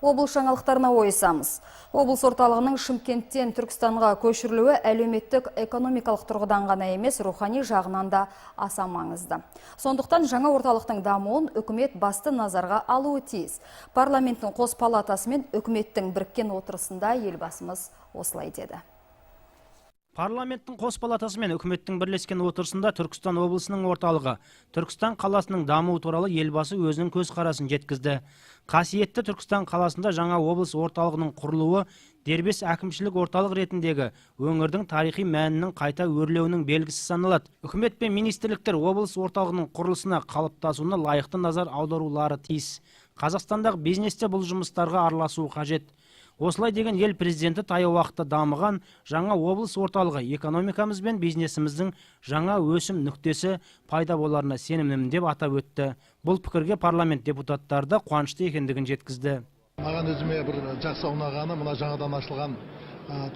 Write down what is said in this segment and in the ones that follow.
Облыс жаңалықтарына ойысамыз. Облыс орталығының Шымкенттен Түркістанға көшірілуі әлеуметтік экономикалық тұрғыдан ғана емес, рухани жағынан да аса маңызды. Сондықтан жаңа орталықтың дамуын үкімет басты назарға алуы тиіс. Парламенттің қос палатасы мен үкіметтің біріккен отырысында елбасымыз осылай деді. Парламенттің қос палатасы мен үкіметтің бірлескен отырысында Түркістан облысының орталығы Түркістан қаласының дамуы туралы елбасы өзінің көзқарасын жеткізді. Қасиетті Түркістан қаласында жаңа облыс орталығының құрылуы дербес әкімшілік орталық ретіндегі өңірдің тарихи мәнінің қайта өрлеуінің белгісі саналады. Үкімет пен министрліктер облыс орталығының құрылысына, қалыптасуына лайықты назар аударулары тиіс. Қазақстандағы бизнесте бұл жұмыстарға араласуы қажет. Осылай деген ел президенті таяу уақытта дамыған жаңа облыс орталығы экономикамыз бен бизнесіміздің жаңа өсім нүктесі пайда боларына сенімдімін деп атап өтті. Бұл пікірге парламент депутаттары да қуанышты екендігін жеткізді. Маған өзіме бір жақсы ұнағаны, мына жаңадан ашылған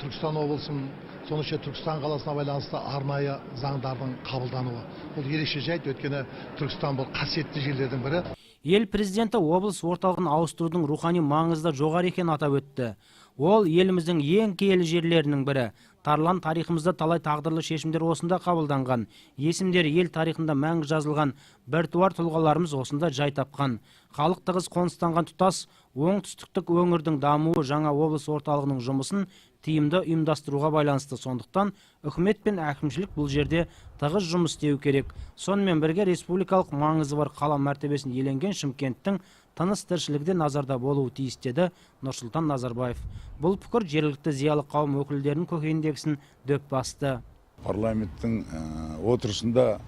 Түркістан облысының, соның ішінде Түркістан қаласына байланысты арнайы заңдардың қабылдануы. Бұл ерекше жайт, өйткені Түркістан бұл қасиетті жерлердің бірі. Ел президенті облыс орталығын ауыстырудың рухани маңызы да жоғары екенін атап өтті. Ол еліміздің ең киелі жерлерінің бірі. Тарлан тарихымызда талай тағдырлы шешімдер осында қабылданған. Есімдері ел тарихында мәңгі жазылған біртуар тұлғаларымыз осында жай тапқан. Халық тығыз қоныстанған тұтас оңтүстіктік өңірдің дамуы жаңа облыс орталығының жұмысын тиімді ұйымдастыруға байланысты. Сондықтан үкімет пен әкімшілік бұл жерде тығыз жұмыс істеу керек. Сонымен бірге республикалық маңызы бар қала мәртебесін иеленген Шымкенттің тыныс тіршілігі де назарда болуы тиіс деді Нұрсұлтан Назарбаев. Бұл пікір жергілікті зиялы қауым өкілдерінің көкейіндегісін дөп басты. Парламенттің отырысында,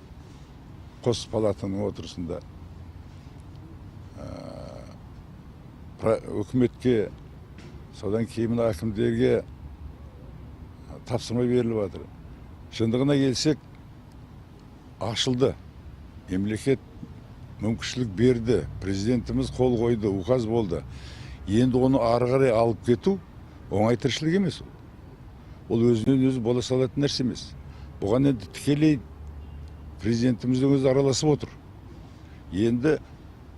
қос палатаның отырысында үкіметке, содан кейін мына әкімдерге тапсырма беріліп жатыр. Шындығына келсек, ашылды. Мемлекет мүмкіншілік берді, президентіміз қол қойды, указ болды. Енді оны ары қарай алып кету оңай тіршілік емес. Ол өзінен өзі бола салатын нәрсе емес. Бұған енді тікелей президентіміздің өзі араласып отыр. Енді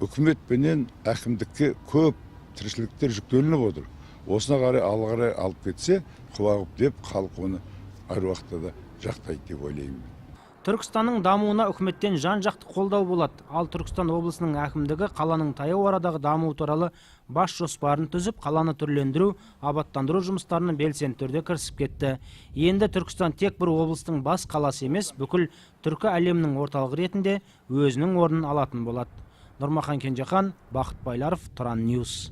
үкімет пенен әкімдікке көп тіршіліктер жүктелініп отыр. Осына қарай алға қарай алып кетсе, құлағып деп халық оны әр уақытта да жақтайды деп ойлаймын. Түркістанның дамуына үкіметтен жан-жақты қолдау болады. Ал Түркістан облысының әкімдігі қаланың таяу арадағы дамуы туралы бас жоспарын түзіп, қаланы түрлендіру, абаттандыру жұмыстарына белсенді түрде кірісіп кетті. Енді Түркістан тек бір облыстың бас қаласы емес, бүкіл түркі әлемінің орталығы ретінде өзінің орнын алатын болады. Нұрмахан Кенжехан, Бақыт Байларов, Тұран Ньюс.